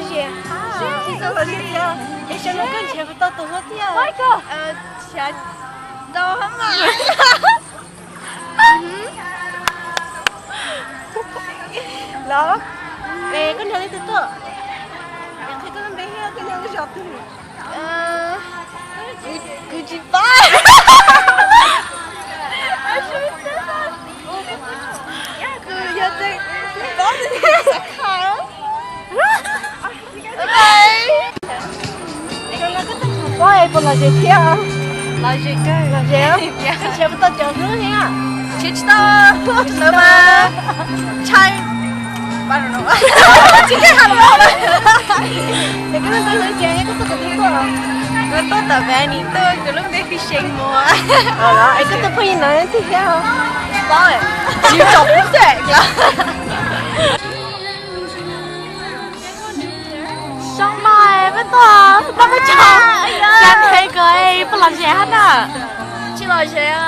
Tsis tau los ze thiab. Es sawv daws koj nrhiav tau tus hlub thiab? Nrhiav tau mas. Los, es koj nrhiav leej twg tuaj? Qhia koj lub npe thiab koj nyob lub zos twg? Kuv tsis paub. Kuv yog tsis paub. Koj puas lom zem thiab? Lom zem, lom zem. Nrhiav puas tau cov hlub thiab? Nrhiav tsis tau, sawv mas ntshai. Tsis, koj tuaj tom Vanny tuaj, kuv lub npe hu See Muas. Es koj tus phooj ywg no twg thiab? Tsis paub, yus tsom kuv xwb. Xyoo no peb tuaj, peb tuaj tso, cas nrhiav kawg, puas lom zem hab na? Tsis lom zem,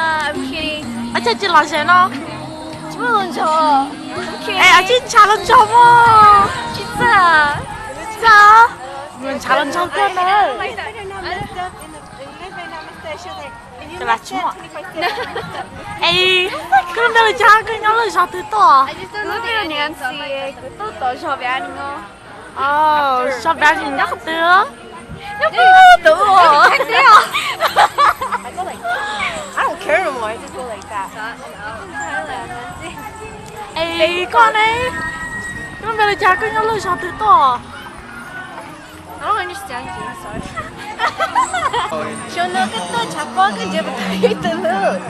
ua cas tsis lom zem no? Es ua tsis ntshav los ntsog mog. Tsis txawj, ntshav los ntsog kawg na. Es koj lub npe li cas, koj nyob lub zos twg tuaj? Kuv tuaj tom zos Vanny. Zos Vanny nyob qhov twg? Nyob pem tus ub. Es koj ne, koj lub npe li cas, koj nyob lub zos twg tuaj? Xyoo no koj tuaj tshav pob koj nrhiav puas tau ib tug hlub?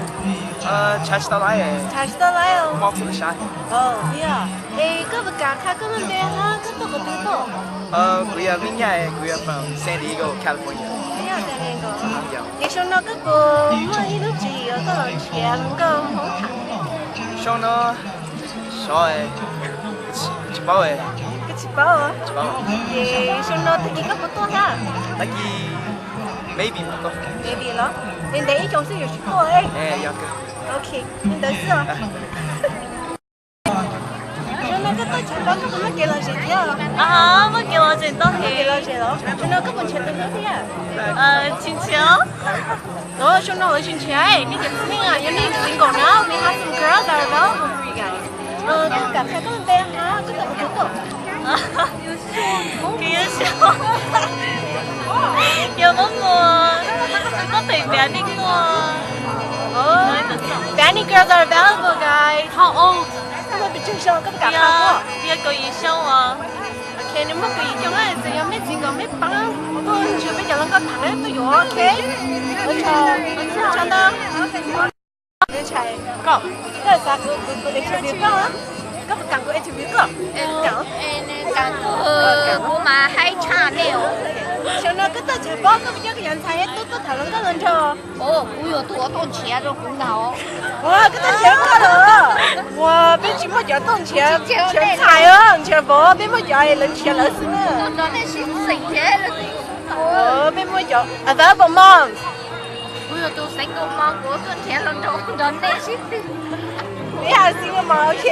Tshav tsis tau laiv. Tshav tsis tau laiv os. Es koj puas kam qha koj lub npe hab koj tuaj qhov twg tuaj? Kuv yog Meej Nyaj, kuv yog from San Diego, California. Ces xyoo no koj puas muaj ib lub tswv yim uas koj los nrhiav hluas nkauj Hmoob tham? Xyoo no, xyov, tsis paub. Koj tsis paub? Ces xyoo no tag kis koj puas tuaj thiab? Tag kis maybe, maybe los. Es ntev ib xyoos xwb yuav tsis tuaj. Ok, li ntawd xwb os. Xyoo no koj tuaj tshav pob koj puas muaj kev lom zem thiab? Muaj kev lom zem ntau heev. Xyoo no koj puas nrhiav tus hlub thiab? Tsis nrhiav. Xyoo no lawv tsis nrhiav, nej cov txiv neej, yog nej single na, we have some girls that are available for you guys. Koj puas kam qha koj lub npe hab koj tuaj qhov twg tuaj? Kuv yuav xyoo, yog muab mus, muab pem Vanny tuaj. Vanny girls are available, guys. How old? Koj muaj pes tsawg xyoo, koj puas kam qha kuv? Yog kaum yim xyoo os. Ok, nws muaj kaum yim xyoo na, txawm yog mej single mej paab tuaj ntsib peb cov hluas nkauj tham tuaj yuav, ok. Ua tsaug ntau. Koj, koj xav kuv, kuv, kuv interview koj, koj puas kam kuv interview koj? Kam. Kuv mas haib tshaj nej os. Xyoo no koj tuaj tshav pob koj puas coj koj cov ntxhais tuaj, tuaj tham hluas nkauj hluas nraug? Kuv yog tus uas tuaj nrhiav rau kuv ntag. Ua, koj tuaj nrhiav koj los? Ua, peb tsis muaj cov tuaj nrhiav, nrhiav ntxhais os, nrhiav vauv, peb muaj cov lawv nrhiav lawv xwb na. Peb muaj cov available moms. Kuv yog tus single mom, kuv tuaj nrhiav hluas nraug nrog nej sib tw. Peb yog single mom, ok.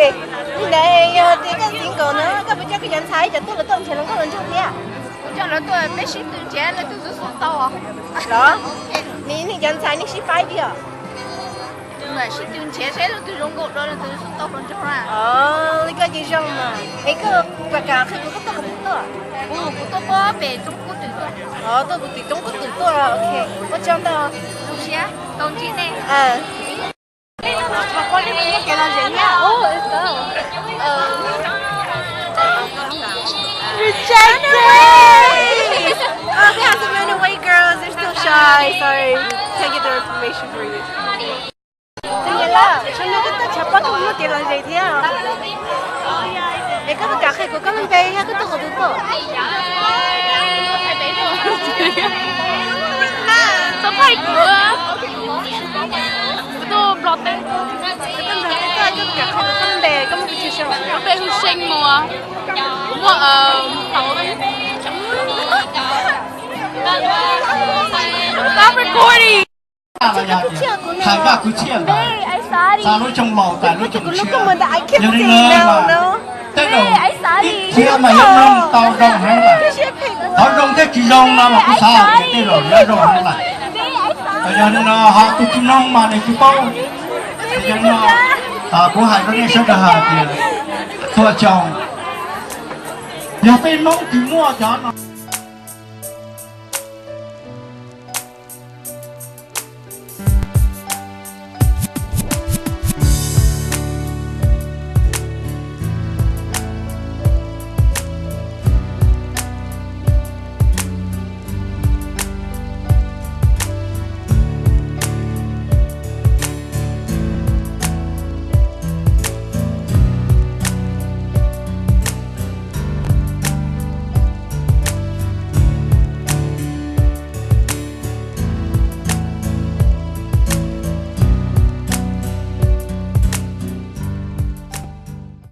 Li ntawd yog tias koj single na, koj puas coj koj cov ntxhais cov tuaj los tuaj nrhiav hluas nkauj hluas nraug thiab? Kuv coj lawv tuaj peb sib tw nrhiav leej twg xub xub tau. Los, nej cov ntxhais nej sib faib tiag. Sib tw nrhiav seb leej twg zoo nkauj dua leej twg xub tau hluas nraug na. Li koj ces zoo mas. Es koj puas kam qhia kuv koj tuaj qhov twg tuaj? Kuv tuaj puag pem roob kub twm tuaj. Tuaj puag tim roob kub twm tuaj, ok. Ua tsaug ntau. Zoo siab tau ntsib nej. Rejected! Oh, they have some runaway girls. They're still shy. Sorry. Can't get their information for you. Xyoo no koj tuaj tshav pob koj muaj kev lom zem thiab. Es koj puas kam qhia kuv koj lub npe thiab koj tuaj qhov twg tuaj? Txhob phaij kuv, kuv tuaj Nplog teb. Koj tuaj Nplog teb tuaj, koj puas kam qhia kuv koj lub npe, koj muaj pes tsawg xyoo? Lub npe hu See Muas, muaj plaub. Stop recording. Tham Vaj kwv txhiaj ntawd, txog lub xyoo laus tas lub xyoo tshiab, yog li ntawd mas tej zaum ib txhia mas yuav mloog tau zoo heev lawm. Tsis zoo no mas kuv xav hais tias tej zaum yuav zoo heev lawm. Yog li no ho tus tsis mloog mas nws tsis paub. Yog li no kuv hais rau nej sawv daws hais tias txhua xyoo yog peb Hmoob tsis muaj cov no